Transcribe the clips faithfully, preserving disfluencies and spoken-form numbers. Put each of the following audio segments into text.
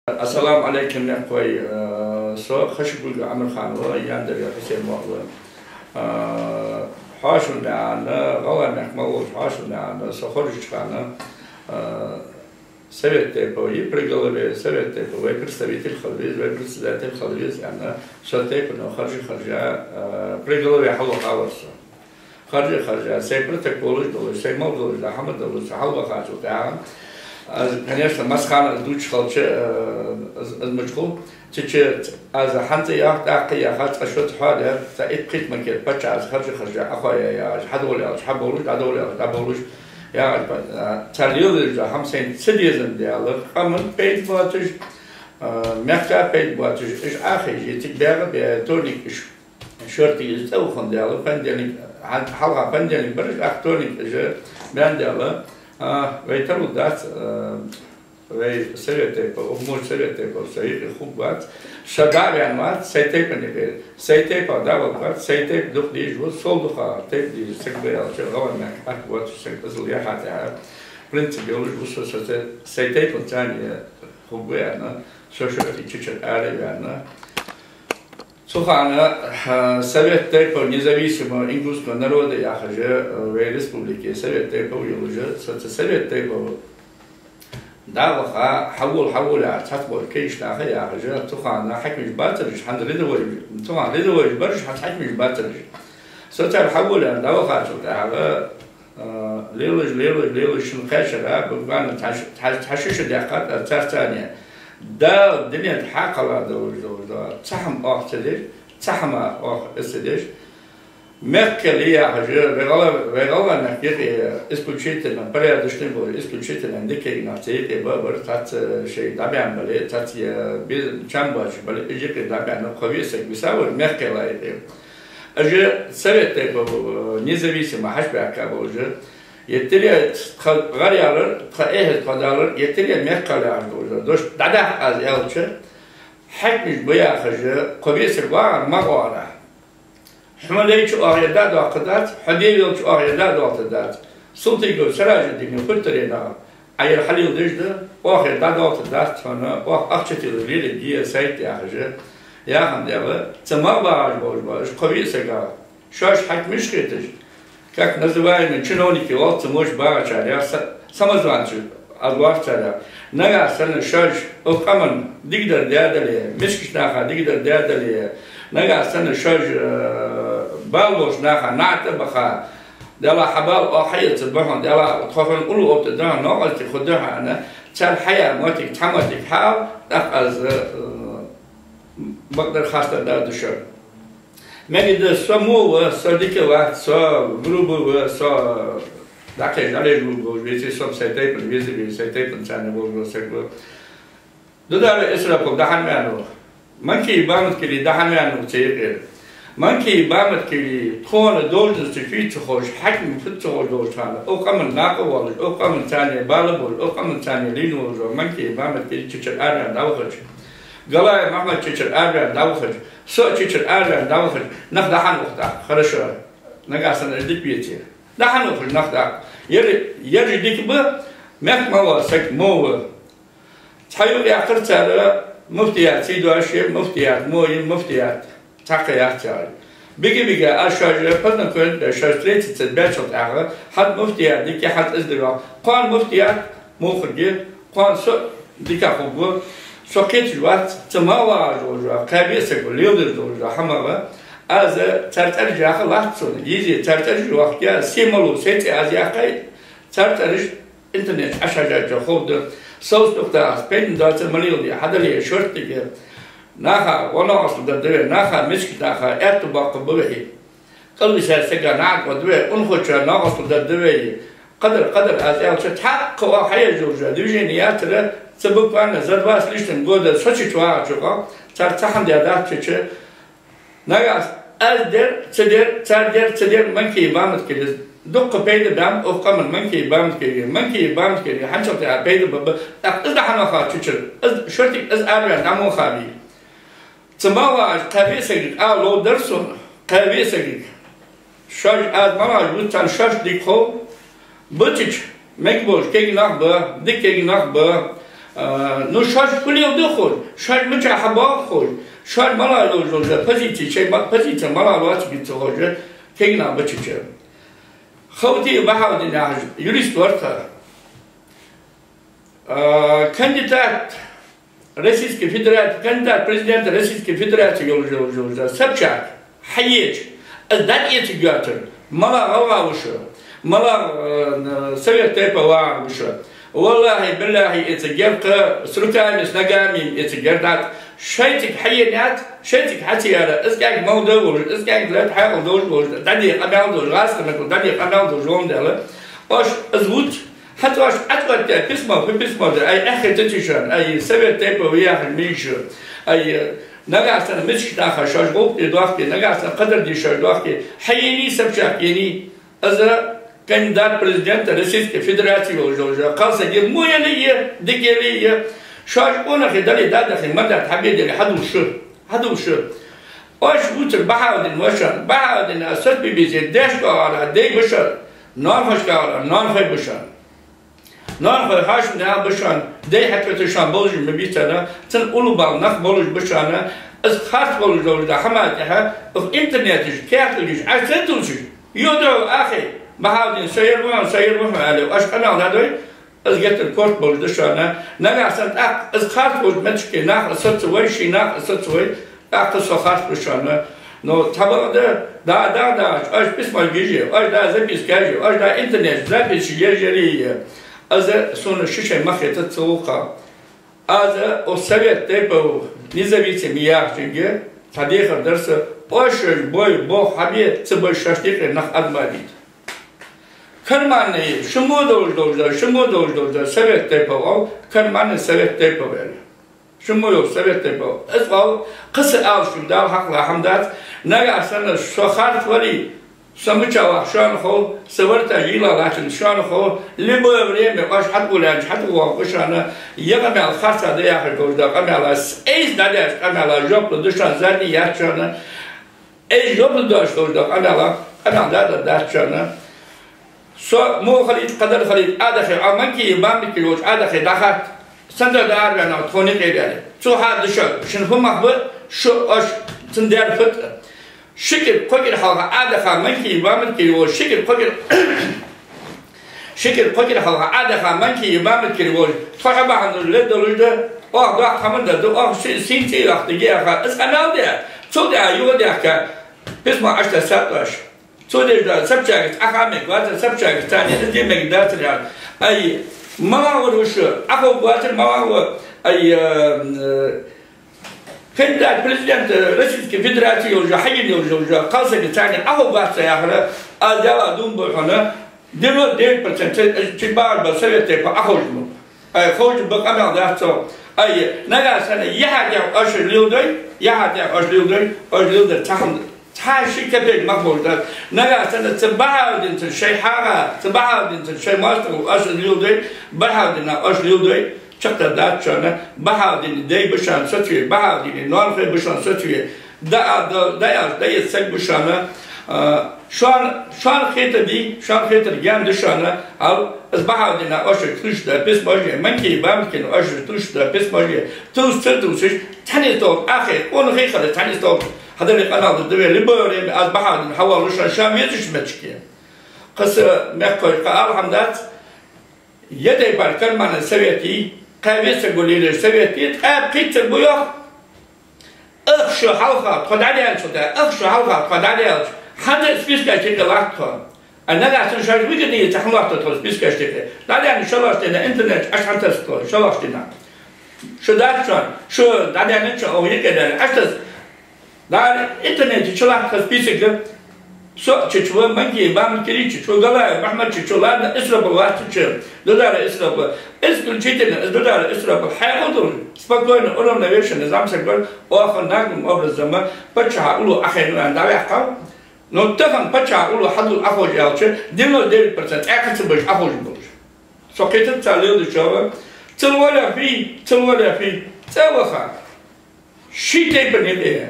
Ассаламу Ӏалайкум, мехкахой, э, со Хашагульгов Ӏамархан ва, Яндара Хьусейн воӀ ва. Э, хьоашалгӀа мехка, гӀалгӀай мехка мел волча хьоашалгӀа мехка со хоржача хана, э, Совет тейпов, и при главе Совет тейпов вай представитель хила веза, вай председатель хила веза аьнна, со тейпано харжа-харжа, э, при главе хьалвахавар со. Харжа-харжа, сай протоколаш долаш, сай мел долаш да хӀама долаш, со хьалвахачул тӀехьагӀа, аз, конечно, массахана аз дувцаш хилча, э, аз, аз мачхул, цу чу аз хӀанз а яхар, тӀаккха а яхар, цкъа шозза хьоадаьр, цхьа итт-пхийтта макет паччахьа аз харжа-харжа, Ӏохоаяь яхаш, хьадовла аьлча хьабовлаш, дӀадовла аьлча дӀабовлаш яхаш, э, цар леладеш дола хӀама сайна ца дезаш дале, къаман пайда боацаш, э, мехка пайда боацаш, уж Ӏохайша, цига баьгӀа бе, вторник уж шортига из цӀа ухаш дале, понедельник, хьал-, хьалха понедельник бар уж, а вторник уж баьнна дале, а, вай тарлуш дац, а, вай Совет тейпов, укх мо Совет тейпов со юкъе хургвац, со дӀа а ваьнна вац сай тейпан юкъера, сай тейпах дӀаваргвац, сай тейп дукха дезаш ва, сол дукха тейп дезаш саг ва аьлча, гӀалгӀай мехка хьатта воацаш саг, иззал яхар тӀехьа принцип йолаш ва со, со сай, сай тейпанца цхьана хургва аьнна, со шортига цу чура ара а ваьнна. Цу хана, э, Совет тейпов независимого ингушского народа яхаш, э, вай республике Совет тейпов йолаш, со цу Совет тейпов дӀа а ваха, хьавола, хьавола яхаш, цхьацца болча кегийча наха яхаш, цу хана хьакимаш бацар уж, хӀанз рядовой, цу хана рядовой бараш, хӀанз хьакимаш бацар уж. Со цар хьавола аьнна дӀавахачул тӀехьагӀа, а, лелаш, лелаш, лелаш шин кхаьчара, буквально цхьа ш-, цхьа, цхьа ши шу даьккхад аз царца цхьана. Дала дунен тӀа хьакхелла долаш, долаш, долаш, цхьа хӀама оаха ца деш, цхьа хӀама оаха из ца деш. Мехка кхел яхаш, вай гӀалгӀа-, вай гӀалгӀай мехка юкъе исключительно порядочный болаш, исключительно дикагӀа нах цу юкъе ба-, бар, цхьацца шоай дӀабаьнна бале, цхьацца е без-, чам боацаш бале, уж юкъе дӀабаьнна, кхо-виъ саг висавар мехка кхела юкъе. Уж Совет тейпов, э, независимо хьачубаьхка болаш, е тӀера тха гӀар ялар, тха эхьаз тхо далар, е тӀера мехка кхел яхаш долаш, дош дӀадахьа аз аьлча, хьакимаш ба яхаш, кхо-виъ саг вагӀар ма гӀора. Хьо ма лайча оаха ер дӀадоаккхаргдац, хьо де велча оаха ер дӀадоаккхаргдац. Султыгов Сиражуддина хургдар нах, Ӏа ер хьалеладеш да, оаха ер дӀадоаккхаргдац хьона, оаха ахча тилла лелае сайт яхаш, яхандаь, цу мел багӀаш болаш ба уж кхо-виъ саг, шоаш хьакимаш хеташ, как называемые чиновники, оалаш цу моча багӀачар, са-, самозванцы, аз лоархӀ царех. Нагахьа санна шоаш укх къаман дикадар даь дале, мискача наха дикадар даь дале, нагахьа санна шоаш, э, бала болча наха наӀарга тӀабаха, Даьла, хьа бала оаха хьаэца ба хьона, Даьла, тхо хьона уллув оттаргда хьона, новкъостий хургда хьона, цар хьаяь моттиг, цхьа моттиг хьаала, тӀаккха аз, э, бакъдар хастаргда шо. Мегаргда, со во ва, со дика вац, со грубый ва, со дӀакхаьча дӀалелаш ва, веза, со сай тайпан веза, сай тайпан царна волаш ва саг ва. Дударов Исрапил дӀахьа ваьннав. Манкиев Бамат-Кали дӀахьа ваьннав цу юкъера. Манкиев Бамат-Кали тхона должносташ фуд ца ховш, хьаким фуд ца ховш долча хана, укх къаман накъа волаш, укх къаман царна бала болаш, укх къаман царна лийна волаш ва Манкиев Бамат-Кали цу чура араваьнна дӀавахача. Галаев Махьмад цу чура араваьнна дӀавахача, со цу чура араваьнна дӀавахача, нах дӀахьа вахар тӀаккха, хорошо. Нагахьа санна дика веце, дӀахьа вахар нах тӀаккха. Ер, ераш дика ба, мехка мел вола саг во ва. Цхьа юкъ яьккхар цар, муфтият сий доацаш я, муфтият во я, муфтият цхьаккха яц цар. Бига-бига аз шоаш познакомить беш, шоаш встретиться баьчул тӀехьагӀа, хӀанз муфтият дика я, хӀанз из дика я. Кхоана муфтият мухарги, кхоана со дика хургва, со кхеташ вац, цу мел вагӀаш волаш ва, кхаь-виъ саг ва, леладеш долаш да хӀама ва. Аз цар цӀераш яха латт сона, йизи цар цӀераш йохка, се малув, сай цӀи аз яьккхай, цар цӀераш интернет чу Ӏохьажача ховргда. Совцахь аз, пайдана доацар ма леладе, хьадале шортига. Наха гӀо-новкъостал даргда вай, наха, мискача наха аьттув боаккхаргба вай. КӀалвисача сага наӀарга гӀоргда вай, унахочоа новкъостал даргда вай. Кхыдар, кхыдар аз аьлча, цхьаккха оаха хьаеш йола движени яцар, цу буквально за два с лишним года со цу чу вагӀача юкъа, цар цхьа хӀама даь дац цу чу. Нагахьа аз дер, ца дер, цар дер, ца дер, Манкиев Бамат-Калис дукха пайда баьб укх къаман, Манкиев Бамат-Калига, Манкиев Бамат-Калига хӀанзчул тӀехьа пайда ба, ба, тӀаккха из дӀахьа ваха цу чура, из шортига из араваьнна дӀа ма ваха вий. Цу мел вагӀача кхаь-виъ сага ала ловргдар сона, кхаь-виъ сагага. Шоаш, аз мел вагӀаш ва, царна шоашта дика хов. Бу цу чу мегаш болаш кегий нах ба, дика кегий нах ба. А, ну, шоаш хулел да ховш, шоаш мича хьабоагӀа ховш, шоаш мала ловш, ловш, позици, шоай ма-, позици мала лоаца бица ховш, кегий нах бачича. Хавти Бахьаудин яхаш юрист вар тха. А, кандидат Российской Федерации, кандидат президента Российской Федерации йолаш, йолаш, йолаш, Собчак хьаеча, из дӀаэцаргйоацар, мала гӀалгӀа ва шо, мала, э, Совет тейпов вагӀар ва шо. Валлахьи, биллахьи, эцаргьяр кхы с руками, с ногами эцаргьяр дац. Шоай цига хьаенац, шоай цига хьа ца яьр, из кӀаьнк мала да волаш, из кӀаьнк лаьтта хьаькъал долаш волаш, дӀаде къамаьл долаш, гӀазкхий меттала дӀаде къамаьл долаш воландаь. Оаш из вувц, хӀанз оаш Ӏоотта письмо, фу письмо да, ай, эхь хетаций шоана, ай, Совет тейпов ва яхаш мийша, ай, нагахьа санна мискача наха шоаш гӀулакх де доахке, нагахьа санна кхыдар де шоаш доахке, хьаений Собчак, енний, из кандидат президента Российской Федерации йолаш, йолаш, кхалсаг я, во яле а, дика яле а, шоаш къонахий дале, дадахий мандат хьабе дале, хьадувла шо, хьадувла шо. Оаш вувцар Бахьаудин ва шоана, Бахьаудина соцбе безе, деш доагӀар дай ба шоана, ноанахошка оагӀар ноанахой ба шоана. Ноанахой хьаьший нах ба шоана, дай хьатӀавета шоана болаш ма бий царна, цун уллув бала нах болаш ба шоана, из харц болаш долаш да хӀама тӀехьа, укх интернета чу, каьхатага чу Ӏа ца тувсаш, йода ахе, Бахьаудин, со ер ва хьона, со ер ва хьона, аьле, оаш къамаьл дӀадой, из геттара корта болаш да шоана, нагахьа санна тӀаккха из харц болча метташка нах а соцавой, ший нах а соцавой, тӀаккха со харц ба шоана. Но цхьабакъда, да, да, да, оаш письмаш еш, оаш да запискаш еш, оаш да интернета записаш еш яле а, из сона ши шай мах хетац ца гӀулакха. Аз укх Совет тейпов независимый яхачунга цхьа дехар дар са, оаш шоаш бой, бох хьабе, ца бой шоашта юкъера нах аргма дийта. Карманный, ши мо долаш, долаш да, ши мо долаш, долаш да, Совет тейпов оал, карманный Совет тейпов аьле. Ши мо йола Совет тейпов. Из оал, кхы са ала шуга, Дала хьакъ лой хӀама дац, нагахьа санна со харц вале, со мича вах шоана хов, са варта йила латтар шоана хов, любое время оаш хьатӀавоалача хьатӀавоагӀаргва шоана, е къамаьл харца да яхаш долаш да къамаьла, с-, айса дӀадаьча къамаьла жоп лургда шоана, задний яц шоана. Ай, жоп лургдоацаш долаш да къамаьла, къамаьл дӀадаргдац шоана. Со муха хилийта, кхыдар хилийта, Ӏодахе, Ӏа Манкиев Бамбикал волча Ӏодахе дӀахатта, сенна да араваьннав тхона юкъера аьле. Цо хьадувц шоана, шун фу мах ба, шу оаш цунна даьр фуд. Ши кӀира, кхо кӀира хьалха Ӏодаха Манкиев Бамбикал волча, ши кӀира, кхо кӀира Ши кӀира, кхо кӀира хьалха Ӏодаха Манкиев Бамбикал волча, тхо хьабахьан долаш ледолаш да, оаха доккха хӀама дар да, оаха си-, сийна цӀи йоаккхаргья аьнна, из къамаьл даь, цул тӀехьагӀа юхадаьхка письмо Ӏочутесса оаш. Цо деш да Собчака, Ӏа ха мегаргвацар Собчака, царна из де мегаш дацар аьнна. Ай, малагӀа вар уж, Ӏоховргва цар, малагӀа ва, ай, э, кандидат президента Российской Федерации йолаш, хьаена йолаш, йолаш, кхалсаг царна Ӏоховргвац яхар, аз Даьлах дув буъ хьона, девяносто девять процент чу багӀаш ба Совет тейпов Ӏоховш ба. Ай, ховш ба, къамаьл дац цо. Ай, нагахьа санна яхьа тӀехьа оаш леладой, яхьа тӀехьа оаш леладой, оаш леладер цхьа хӀама, цхьа ши капек мах болаш дац. Нагахьа санна цу Бахьаудинца шоай хьагӀ, цу Бахьаудинца шоай моастагӀал оаш леладой, Бахьаудина оаш леладой, чакхдаргдац шоана, Бахьаудина дай ба шоана соцаве, Бахьаудина ноанахой ба шоана соцаве, да, да, да, аьлча, да, из саг ба шоана, а, шоана, шоана хетар дий, шоана хетар гаьна да шоана, ал, из Бахьаудина оаш тувсаш да письмаш, Манкиев Бамбикала оаш тувсаш да письмаш, тувс ца тувсаш, цхьанне стол, ахе, он хи хала, цхьанне стол, хьадале къамаьл дар да вай, любое время аз Бахьаудина хьавоалаш шоана, шоана везача метташка. Кхы са мехкахой кхы ала хӀама дац, Е тайпара карманный совет я, кхы весаг гуллилеш совет я, ткъаь пхийтта саг ба йоах. Ах шу хьалха тхо дӀадаьлча, ах шу хьалха тхо дӀадаьлча, хӀанз а спискаш тӀа латт тхо. А нагахьа санна шоаш выгодни ца хьалатт тхо спискаш тӀа. ДӀадаьнна шоллагӀча дийнахьа интернет чу Ӏочутасс тхо, шоллагӀча дийнахьа. Шу дац шоана, шу дӀадаьннача, оаха юкъе даьнна Ӏочутасс. Дала интернете чулатт тха список, со чу ва, Манкиев Бамбикал чу ва, Галаев Мухьмад чу ва, ладно, Исрапил вац цу чу, Дудара Исрапил. Исключительно из Дудара Исрапил хьаькъал долаш, спокойно, уравновешенно зӀамсаг вар, оаха наглым образом паччахьа уллув Ӏохайна аьнна дӀаваьккхав. Но тахан паччахьа уллув хьадувла Ӏоховш аьлча, девяносто девять процент тӀаккха ца беш Ӏоховш болаш. Со кхетац цар леладечох, цул вале фий, цул вале фий, цӀа ваха. Ши тайпан юкъе.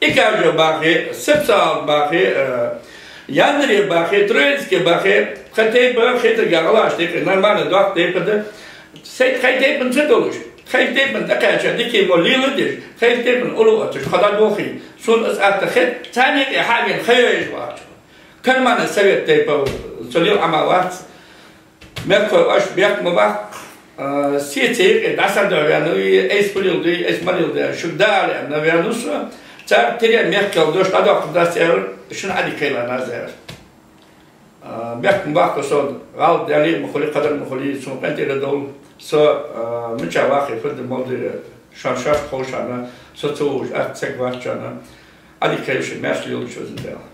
Икажо бахе, Сепсаал бахе, э, Яндаре бахе, Троицке бахе, тха тайпа хетарга гӀалгӀашта юкъе нормально доккха тайпа да. Сайга тха тайпан ца долаш, тха тайпан тӀакхаьча дика мо леладеш, тха тайпан уллув отташ, хьо дӀадолхе, сона из атта хет, царна юкъе хьавена ха йоаеш вахача. Кармана совет тайпа цу лил Ӏама вац. Мехкахой, оаш бехк ма баккха, а, сеца юкъе дӀасадоагӀа ваьннав, айса хулил дуй, айса малил дуй, шуга дӀаала аьнна ваьннав со. Цар тира мехкахой дош дӀадоаккхаргдац аьлар, шун Ӏадика хийла наз аьлар. А, бехк ма баккха со, гӀалат дале а ма хулий, кхадар ма хулий, сона къинтӀера довла. Со, а, мича вахе, фу де мел де, шоана шоашта ховш шоана, со ца вовзаш атта саг вац шоана. Ӏадика хийла шо, маьрша леладе шо, Везан Даьла.